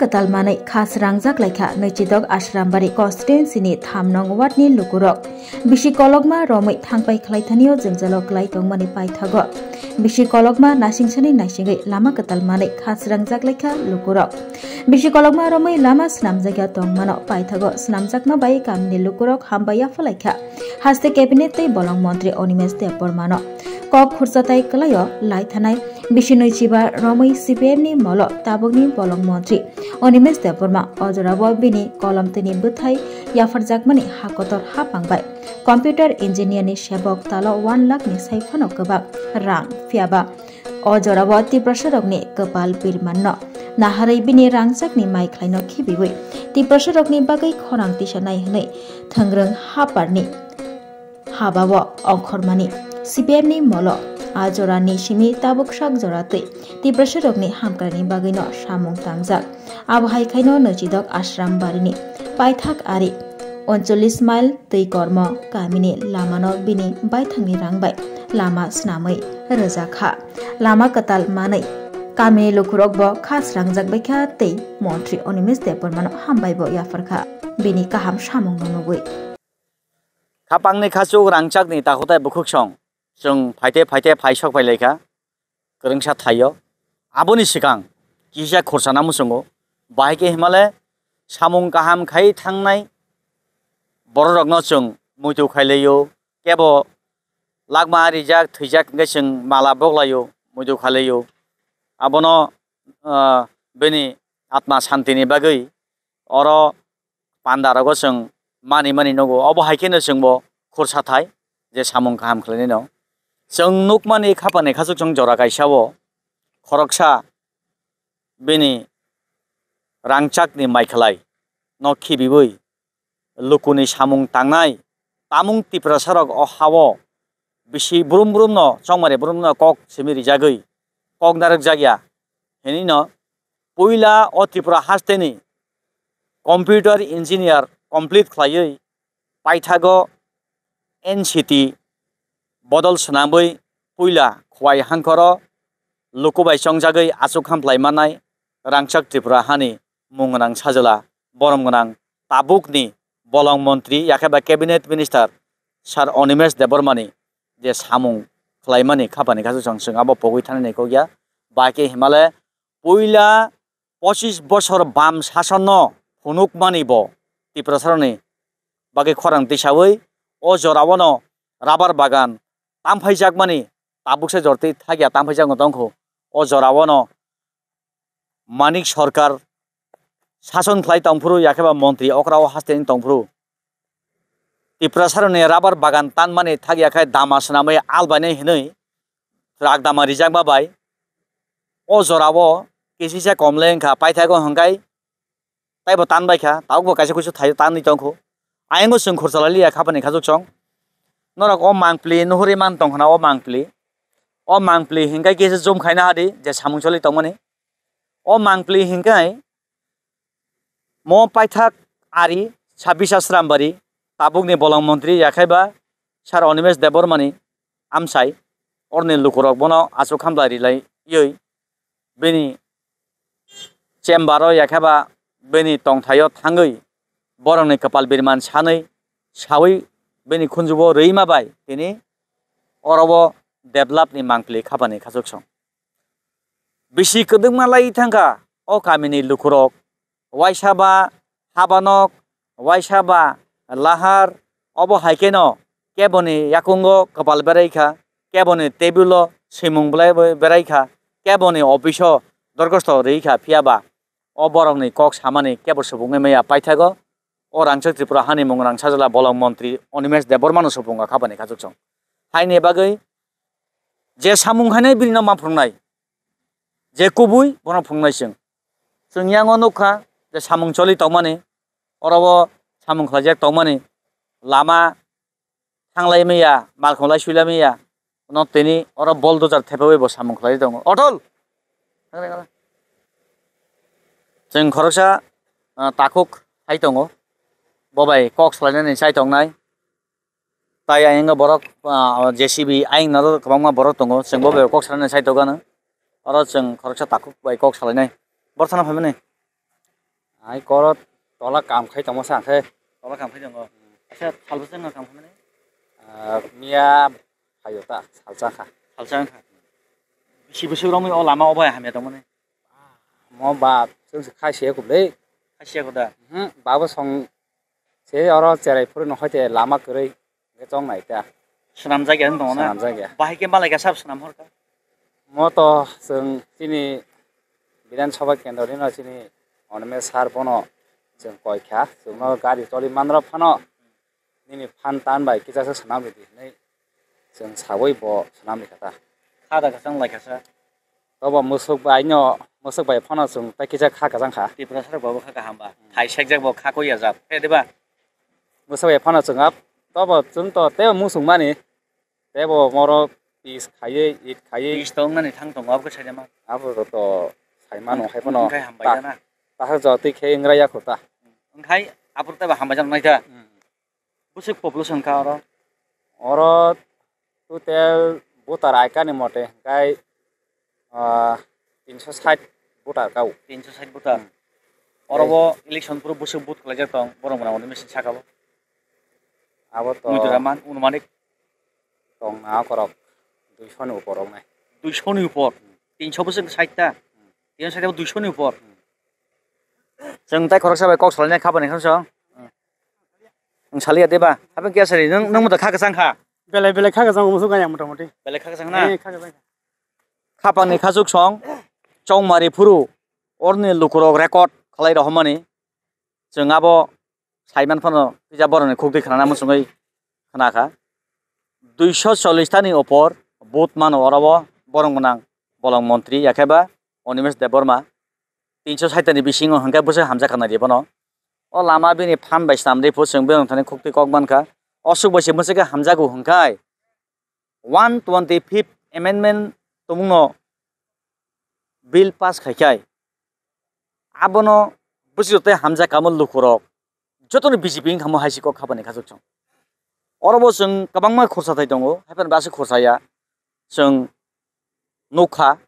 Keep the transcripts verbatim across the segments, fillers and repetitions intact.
kwtal manwi kha srangjak laikha Noichidok Ashrambari constituency ni tham nong ward ni lukurok. Bisi kolokma romwi thangpai khlaithanio jwngjalo klai tongmani paithago bisi kolokma naisingsani naisingwi lama kwtal manwi kha srangjak laikha lukurok. Bisi kolokma romwi lama swnamjakya tongmano paithago swnamjakma bai kamini lukurok hambai yapha laikha haste cabinet tei bolong montri Animesh Debbarmano. Kok khurchatai kwlaio laithanai bisi Noichiba romwi C P M ni molo tabukni bolong montri Animesh Debbarma o jorao bini kolom tini bwthai yapharjakmani ha kotor ha pangbai. Computer engineer ni sebok talo one lakh ni sai phano kwbang rang, phiyaba o jorao Tiprasarokni kwpal birmanno naharwi bini rangchakni mai khlaino khibiwi Tiprasarokni bagwi khorang tisanai hwnwi thwngrwng haparni habao ongkhormani. C P M ni molo a jorani simi tabuk sak jora twi Tiprasarokni hamkraini bagwino samung tangjak. Abo hai khaino Noichidok Ashram barini paithak ari uncholish mile twi kormo kamini lamano bini baithangni rang bai lama swnamwi rwjakha. Lama kwtal manwi kamini lukurokbo kha srangjak baikha tei montri Animesh Debbarmano hambai bo yapharkha bini kaham samungno nugwi. Khapangni khachuk rangchakni takhutai bukhuksong chwng phaite phaite phai sok phai laikha kwrwngsa thaio. Aboni swkang kisa khorsa na muchungo, bahai khe himale samung kaham khai thangnai bororokno chwng muitu khai laio, kebo lakma rijak thwijak hwnkhe chwng mala boklaio, muitu khai laio. Abono, ah, bini atma santini bagwi oro pandarogo chwng mani mani nugo. Obo hai kheno chwngbo khursa thai je samung kaham khlainai no. Chwng nukmani khapani khachuk chwng jora kaisa o khoroksa bini rangchakni maikhlai no khibiwi lukuni samung tangnai tamung Tiprasarok o hao bisi brum brum no chongmari brum no kok simi rijagwi kok narwkjakya hinwi no puila o Tripura hasteni computer engineer complete khlaiwi paithago N C T bodol swnamwi puila Khowai hangkhoro luku bai chongjagwi achuk hamplai mannai rangchak Tripura hani mung gwnang sajwla borom gwnang tabukni bolong montri yakhe ba cabinet minister Sir Animesh Debbarmani je samung khlaimani khapani khasuk chwng abo pogwi thanani kokya. Bahai khe himale puila pochis bosor bam sasonno phunukmani bo Tiprasarokni bagwi khorang tisawi o jorao no rabar bagan tamphaijakmani tabuksa jortwi thakya tamphaijakno tongkhu. O jorao no Manik Sarkar sason khlai tongphuru yakhe ba montri okra o haste wng tongphuru Tiprasarokni rabar bagan tanmani thakya khe dama swnamwi albainai hinwi rakdama rijakma bai o jorao kisisa komle wngkha paithago hwnkhe taibo tan bai kha, tabukbo kaisa kuisu thaio tanwi tongkhu. Ayangno chwng khursa lai liya khapani khachuk chwng. Norok o mangpli nuhuri man tongkhna o mangpli. O mangpli hinkhe kisa zoom khaina hadi je samung choli tongmani. O mangpli hinkhe mo paithak ari Sabisa Srambari tabukni bolong montri yakhaiba Sir Animesh Debbarmani amchai orni lukurok bono achuk hambai rilaiwi bini chamber o yakheba bini tongthaio thangwi borokni kwpal birman sanwi sawi bini khunjubo rwima bai tini oro o develop ni mangpili khapani khachuk song. Bisi kwdwkma lai thangkha o kamini lukurok, waisa ba habanok, waisa ba lahar, obo hai kheno keboni yakungo kwpal berai kha, keboni table o swimung belai bai berai kha, keboni office o dorkhosto rwi kha, phiya ba o borokni kok samani kebo subungwi maya paithago. O rangchak Tripura hani mung rang sajwla bolong montri Animesh Debbarmano subungo khapani khachuk song. Haini bagwi je samung hainai bini no ma phunuknai, je kubui bono phunuknai chwng. Chwng yango nukha je samung choli tongmani, oro o samung khlaijak tongmani, lama thanglai maya, malkhung lai suilai maya, no tini oro bulldozer thepawi bo samung khlai tongo. Othol! Chwng khoroksa, ah, takhuk hai tongo, bo bai kok salainani chai tongnai. Tai ayang borok, ah, J C B ayang naro kwbangma borok tongo, chwng bo bai kok salainani chai tongano. Oro chwng khoroksa takhuk bai kok salainai. Borthana phaimani. Ai koro tola kam khai tongma sa khe. Tola kam khai tongo. Acha, salbwswk no kam khaimani? Ah, miya phaio ta, salsa kha. Salsa wngkha. Bisi bwswk romwi o lama o bai hamya tongmani? Mo ba, chwng se khai se kublai. Khai se kuda. Hmm, babo song se oro cherai phuru no hoite lama kwrwi. Hwnkhe chong nai ta. Swnamjakya wng tongo na? Swnamjakya. Bahai khe malai kha sab swnam hor kha? Mo to chwng chini Bidhan Sabha kendro ni no chini Animesh sir bono chwng koi kha. Chwngno gari choli manrok phano nini phan tan bai kisa se swnam ridi hinwi chwng sawi bo swnam rikha ta. Kha da kha chang lai kha sa. Tobo musuk bai no, musuk bai phano chwng tai kisa kha kwchang kha. Tripura sar bo kha kaham ba. Thai sekjak bo kha koi ya jak. He diba? Musuk bai phano chwng ap, tobo chwng to tebo musuk mani. Tebo moro pis khaiwi, it khaiwi. Pis to wngnani thang tongo, abo khe saida ma. Abo to sai mano hai phano. Wngkhai hambai ta-, jana. Tahar jotwi khe wngrai ya kho ta. Wngkhai abo tebo hambai jana nai ta. Hmm. Bwswk population kha oro? Oro total voter aikani mote hwnkhe, ah, tinso sait voter kau. Tinso sait voter. Hmm. Oro bo election phuru bwswk vote khlaijak tong, borok mwnang mwnwi machine saka bo? Abo to muitu raman, unumanik. Tong na korok duiso ni upor rok nai. Duiso ni upor? Hmm. Tinso bwswk sait ta? Hmm. Tinso sait ta duiso ni upor? Hmm. Chwng tai khoroksa bai kok salainai kha bani kha so. Nwng saliya de ba? Habo khe sari, nwng, nwng moto kha kwchang kha? Belai belai kha kwchang musuk gaya mota moti. Belai kha kwchang na? Eh, kha kwchang. Khapang ni khachuk song, chongmari phuru, orni lukurok record khalai rohormani. Chwng abo saiman phano kisa borokni khukti khnana muchungwi khna kha. Duiso chollish ta ni opor vote mano oro o borok gwnang bolong montri yakhe ba Animesh Debbarma. Tinso sait ta ni bisingo hwnkhe bwswk hamjak kha nai di bono. O lama bini phan bai swnamdi phu chwng bini thani khukti kok man kha. Osuk bai se bwswk khe hamjago hwnkhe one twenty fifth amendment tongmungno bill pass khai khai abono bwswk tei hamjak kamo lukurok jotoni B J P wngkha mo hai se kok kha bani khachuk chwng. Oro bo chwng kwbangma khorsa thai tongo, hai phano bo aswk khorsa ya. Chwng nukha,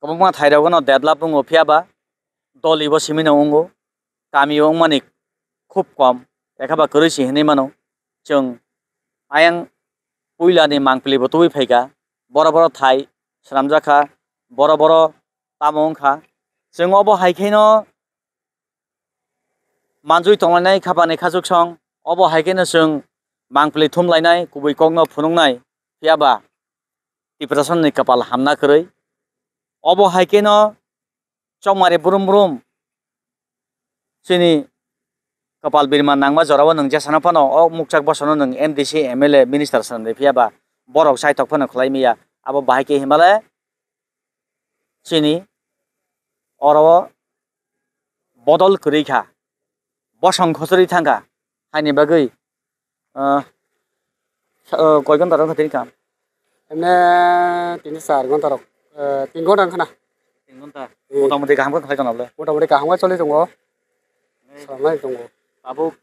kwbangma thairok no develop wngo, phiya ba doli bo simi no wngo, kami o wngmani khub kom, ekha ba kwrwi se hinwi mano. Chwng ayang puila ni mangpili bo tubui phaikha, boro boro thai swnamjak kha, boro boro tamo wngkha. Chwng obo hai khe no manjui tonglainai khapani khachuk song, obo hai kheno chwng mangpili thumlainai kubui kokno phunuknai, phiya ba Tiprasani kwpal hamna kwrwi. Obo hai kheno chongmari brum brum chini kwpal birma nangma jorao nwng jesano phano o mukchak bosongno nwng M D C, M L A, minister swnamdi, phiya ba borok chaithok phano khlai maya. Abo bahai khe hinmale chini oro o bodol kwrwi kha, bosong khochorwi thang kha, haini bagwi, ah, sa-, ah, koi ghonta rok tini kam? Emne tini char ghonta rok, eh, tin ghonta wngkha na. Tin ghonta? Hmm. Motamoti kaham khe khlai tongo le? Motamoti kaham khe choli tongo. Ei. Salai tongo. Abo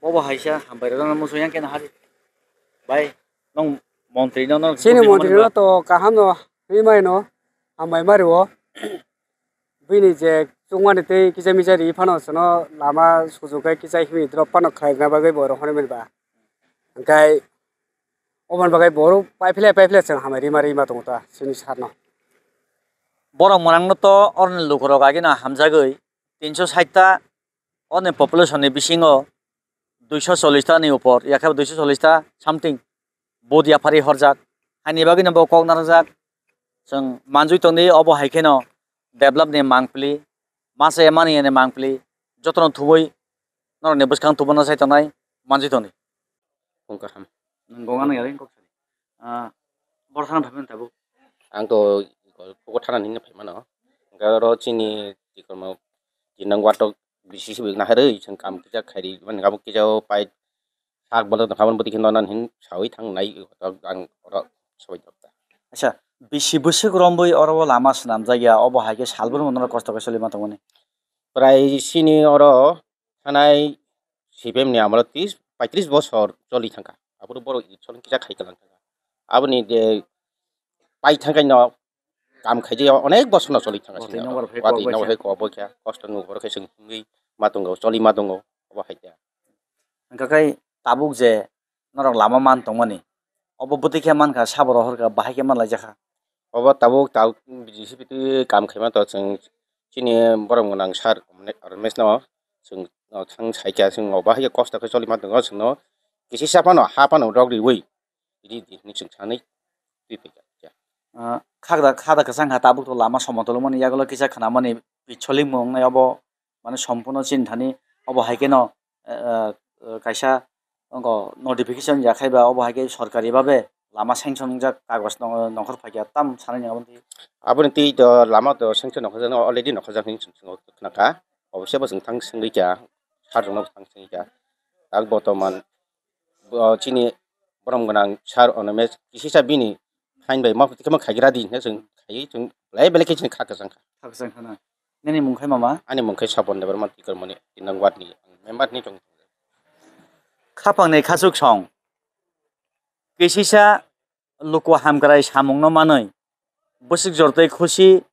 bobo haisa hambai rok muchung yang khe na hari. Bai, nong montri no, no chini buji montri no mani ba? To kaham no. Twi maino hambai mario. Bini je chukmani tei kisa misa ri phano chwngno lama sujuk khe kisa himwi drop phano khlaina bagwi bo rohormani ba. Hwnkhe oboni bagwi borok paiphle paiphle chwng hambai rima rima tongo ta chini sarno. Borok mwnangno to oroni lukurok agino hamjagwi tinso sait ta oroni population ni bisingo duiso chollish ta ni upor, yakhe duiso chollish ta something. Vote yaphari horjak, haini bagwino bo kok narwkjak. Chwng manjui tongdi, obo hai kheno develop ni mangpili, masa ya mani ya ni mangpili, jotono thubui norokni bwskang tubuna sai tongnai manjui tongdi. Kung kaham. Nwng gong ano yari kok sari. Ah, bor thana phaimani tabuk. Ang to koko thana hinwi phaimano. Hwnkhe oro chini tikormo tinang watok bisi sibik naharwi chwng kam kisa khairi mani abo kisa o pai Sak bono tongkha, aboni bwtwi khe nonan hin sawi thang nai, ang oro sawi tongkha. Acha, bisi bwswk romwi oro o lama swnamjak ya, obo hai khe salbrum norok kosto khe choli ma tongmani? Prai chini oro thanai C P M ni amolo tris, paitris bosor choli thangkha. Aboni borok election kisa khai kwlang thangkha. Aboni je pai thangkha no kam khaijak ya, onek bosor no choli thangkha. Watwi sini nokbar phai watwi kok nokbar bai phai kok bai kha, kosto nokbar khe chwng himwi ma tongo, choli ma tongo, obo hai khe. Hwnkha khe tabuk je norok lama man tongmani, obo bwtwi khe mankha, sabo rohorkha, bahai khe manlaijakha. Obo tabuk, tabuk B J C B twi kam khaima to chwng chini borom gwnang sir Ramesh no chwng thang saikha, chwng obo hai khe kosto khe choli ma tongo, chwngno kisisa phano ha phano rok riwi. Ri di hinwi chwng sanwi twi phaikha. Ah, khakda, khada kwchang kha, tabuk to lama somotol wngmani yagulo kisa khnamani picholimung wngnai obo, mane sompurno chini thani obo hai kheno, eh, eh, kaisa wngo notification ya khai ba obo hai khe sorkari babe lama sanction wngjak kagoj no-, nongkhor phaikha tam sanai ni abo twi. Aboni twi to lama to sanction nongkhorjak already nongkhorjak hinwi chwng khnakha, obose bo chwng thang swngwi kha, sir rokno thang swngwi kha, tak botoman bo chini borom gwnang sir Ramesh kisisa bini phain bai ma tongma khaigra di hinwi chwng khaiwi chwng belai belai khe chini kha kwchang kha. Kha kwchang khana. Nini mung khai mama? Ani mung khai Sabon Debbarma Tikormoni tin nang ward ni member ni tong. Khapang ni khachuk song. Kisisa luku hamkrai samung no manwi. Bwswk jortwi khusi,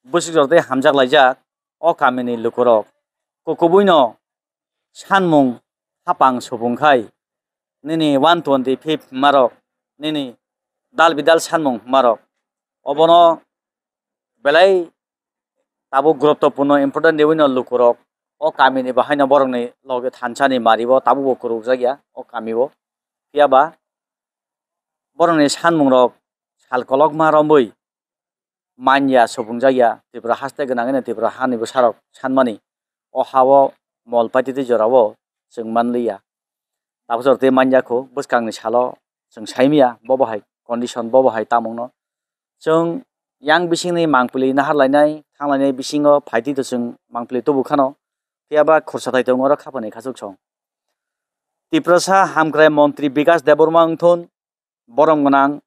bwswk jortwi hamjak laijak o kamini lukurok. Kukubuino sanmung hapang subung khai, nini one twenty fifth hwnmarok, nini dal bidal sanmung hwnmarok, obono belai tabuk guruttopurno important riwino lukurok o kamini bahaino borokni loge thansani maribo tabukbo kwrwkjakya o kamio. Phiyaba borokni sanmungrok sal kolokma romwi manya subungjakya, Tripura haste gwnangwino Tripura hani bwsarok sanmani o hao mol paititwi jorao chwng manliya. Tabuk jorotwi manya kho bwskangni salo chwng saimanya bobo hai condition, bobo hai tamungno. Chwng yang bisingni mangpili naharlainai, thanglainai bisingo phaitwi to chwng mangpili tubu khano. Phiyaba khorsa thai tongo oro khapani khachuk song. Tiprasa hamkrai montri Bikas Debbarma wngthun, borom gwnang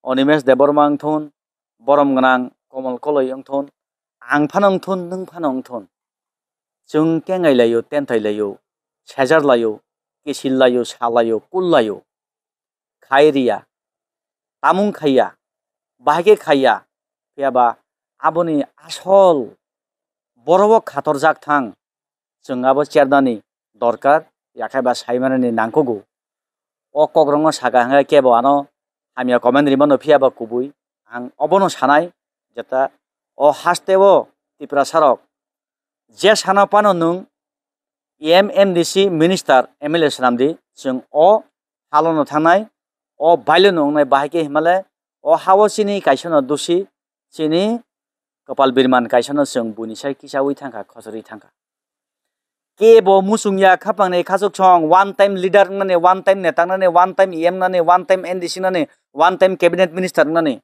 Animesh Debbarma wngthun, borom gwnang Komol Koloi wngthun, ang phano wngthun, nwng phano wngthun. Chwng kengai laio, tenthai laio, sejar laio, kisil laio, sa laio, kul laio. Khai riya, tamung khaiya, bahai khe khaiya, phiyaba aboni asol borobo khatorjak thang. Chwng abo chernani dorkar, yakhai ba saimanani nangkugo. O kokrokno saka hwnkhe kebo ano hamya comment rimano, phiyaba kubui ang obono sanai, jeta o hasteo Tiprasarok je sana phano nwng M M D C minister, M L A swnamdi, chwng o halono thangnai, o bailono wngnai, bahai khe himale o hao chini kaisano dusi, chini Kapal Birman kaisano chwng buini sai kichaui thangkha, khochorwi thangkha. Kebo muchungya khapangni khachuk song, one time leader wngnani, one time neta wngnani, one time E M wngnani, one time N D C wngnani, one time cabinet minister wngnani.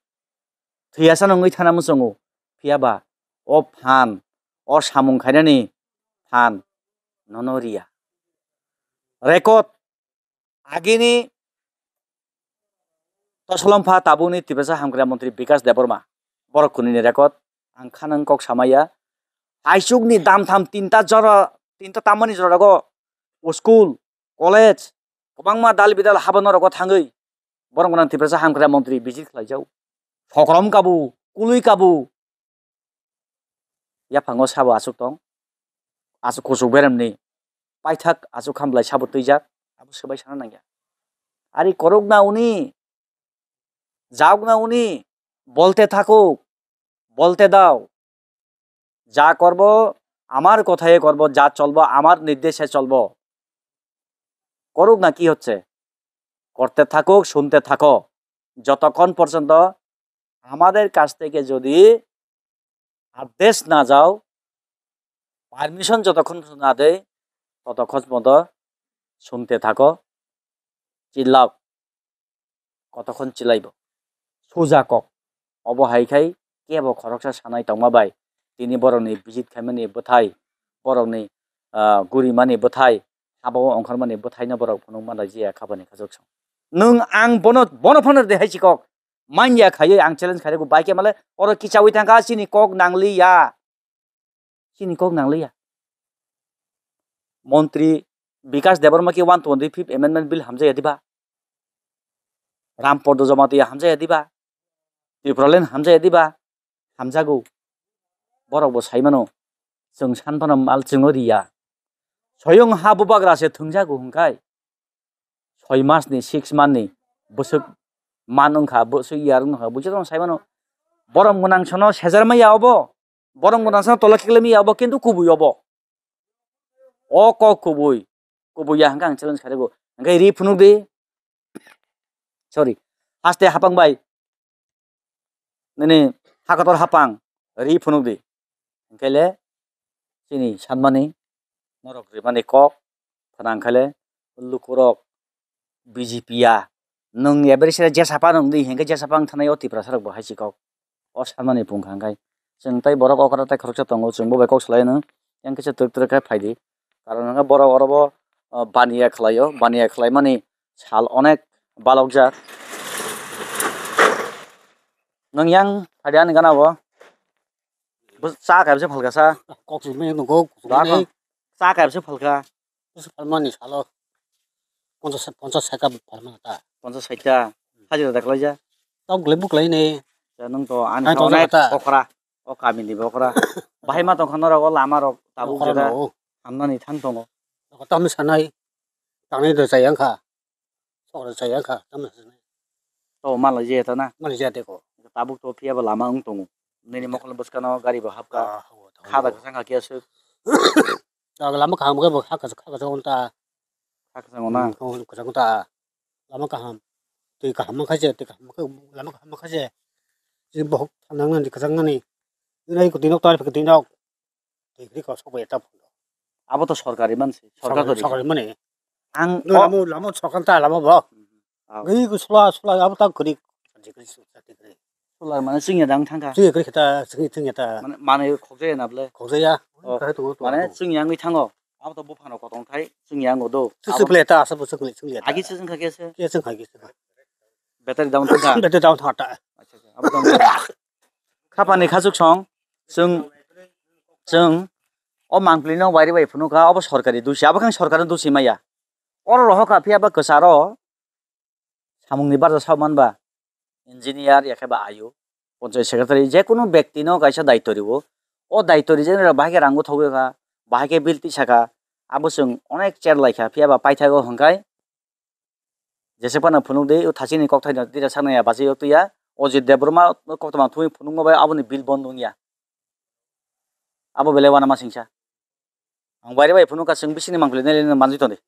Thwiyasa no wngwi thana muchungo. Phiyaba o phan, o samung khainani phan nono riya. Record agini tosolom pha tabukni Tiprasa hamkrai montri Bikas Debbarma. Borok kwnwini record ang khana wng kok samaya. Haichukni damtham tinta jora, tinta tammani jorago school, college, kwbangma dal bidal haba norok o thangwi borok gwnang Tiprasa hamkrai montri visit khlaijao. Sokrom kabu, kului kabu. Yaphango sabo aswk tong. Aswk kuchuk beremni paithak aswk khamblai sabo twijak. Abo swbai sana nangya. Ari korokna uni, jaokna uni, bolte thakuk, bolte dao. যা করব আমার কথায় করব, যা চলব আমার নির্দেশে চলব। করুক না কি হচ্ছে, করতে থাকুক, শুনতে থাকো, যতক্ষণ পর্যন্ত আমাদের কাছ থেকে যদি আদেশ না যাও, পারমিশন যতক্ষণ পর্যন্ত না দেয়, ততক্ষণ পর্যন্ত শুনতে থাকো। চিল্লাও, কতক্ষণ চিল্লাইব? Suja kok. Obo hai khai kebo khoroksa sanai tongma bai tini borokni visit khaimani bwthai, borokni, ah, gurimani bwthai, habao ongkhormani bwthaino borok phunuk manlai jia khabani khachuk song. Nwng ang bono, bono phano de hai chikok manya khaiwi ang challenge khairokgo, bai khe male oro kichaui thangkha, chini kok nangliya. Chini kok nangliya. Montri Bikas Debbarma khe one twenty fifth Amendment Bill hamjaya diba? Ram Podo Jamatia hamjaya diba? Tipraland hamjaya diba? Hamjago. Borok bo sai mano. Chwng san phano mal chwngo riya. Thoyung ha bubagra se thwngjago hwnkhai. Soi mas ni, six month ni bwswk man wngkha, bwswk year wngkha, buisa tong sai mano. Borom gwnang sono sejar maya obo, borom gwnang sono tola khiklai maya obo, kintu kubui obo. O kok kubui, kubui ya hwnka ang challenge kharego. Hwnkhai ri phunuk di. Sorry. Haste hapang bai. Nini hakotor hapang ri phunuk di. Hwnkhe le chini sanmani norok rimani kok phanang khe le lukurok B J P ya nwng every side jesa pa nwng di hinkhe jesa pa wng thanai o Tiprasa rok bo hai si kok. O sanmani pung kha hwnkhe chwng tei borok okra tei khoroksa tongo chwng bo bai kok salai no yang kisa twk twk khe phai di. Karon hwnkhe borok oro bo baniya khlai o, baniya khlai mani sal onek balok jak. Nwng yang phai di ani gana bo. Bo cha kaisa phalka sa. Kok simi nugo. Ba ko. Cha kaisa phalka. Phalmani salo. Ponchas, ponchas saka phalmani ta. Ponchas saka. Hajira da khlaija. Tau glai buklai ni. Ya nwng to ani onek okra. O kami ni okra. Bahai ma tong kha norok o lama rok tabuk jeda. Hamnani thang tongo. Tamni sanai. Tangnai da chayang kha. Sokra chaya kha, tamo se. To malai je ta na. Malai je te ko. Tabuk to phiya ba lama wng tongo. Nini mokol bwskano gari bo hapka. Ah, hawa, hawa. Kha da kwchang kha kiya swk. Ta lama kaham khe bo kha kwchang, kha kwchang ta. Kha kwchang na. Hmm, kha kwchang ta. Lama kaham. Twi kaham kha je, twi kaham kha, lama kaham kha je. Ji bohok thanang nani kwchang nani. Nai ko dinok tar ko dinok. Degree ko sok ya ta. Abo to sorkari mansi, sorkar to sorkari mani. Ang lamo, lamo sorkar ta lamo bo. Gwi ko sula, sula abo ta gri. Degree sula degree. Sula mane chwngya dang thangkha. Chwngya gri khata, chwngya chwngya ta. Mane, mane khokjaya na ble. Khokjaya. Mane chwngya wngwi thango. Abo to buphano kotong thai chwngya ngo do. Chwngya ta asa bo chwngya ta. Agi chwngkha kesa. Kesa kha kesa. Battery down thangkha. Battery down thangkha ta. Acha acha. Abo to. Khapani khachuk song, chwng, chwng o mangpili no wairi bai phunukha, obo sorkari dusi, abo khe sorkari dusi maya. Oro rohokha phiya ba kwcharo samungni barja sao manba, engineer ya khe ba ayu, ponchayat secretary, je kunu bekti no kaisa daityo riwo, o daityo rijak nai rok bahai khe rang buthogwi kha, bahai khe bill tisakha, abo chwng onek cher laikha, phiya ba paithago hwnkhai, Jesa phano phunuk di, o thachini kokthai no tira saknai ya, bachai o twi ya. O je Debbarma koktwma thumwi phunukma bai aboni bill bondo wngya. Abo belai uanama singsa. Ang wairi bai phunukha, chwng bisingni mangpili nai manjui tongdi.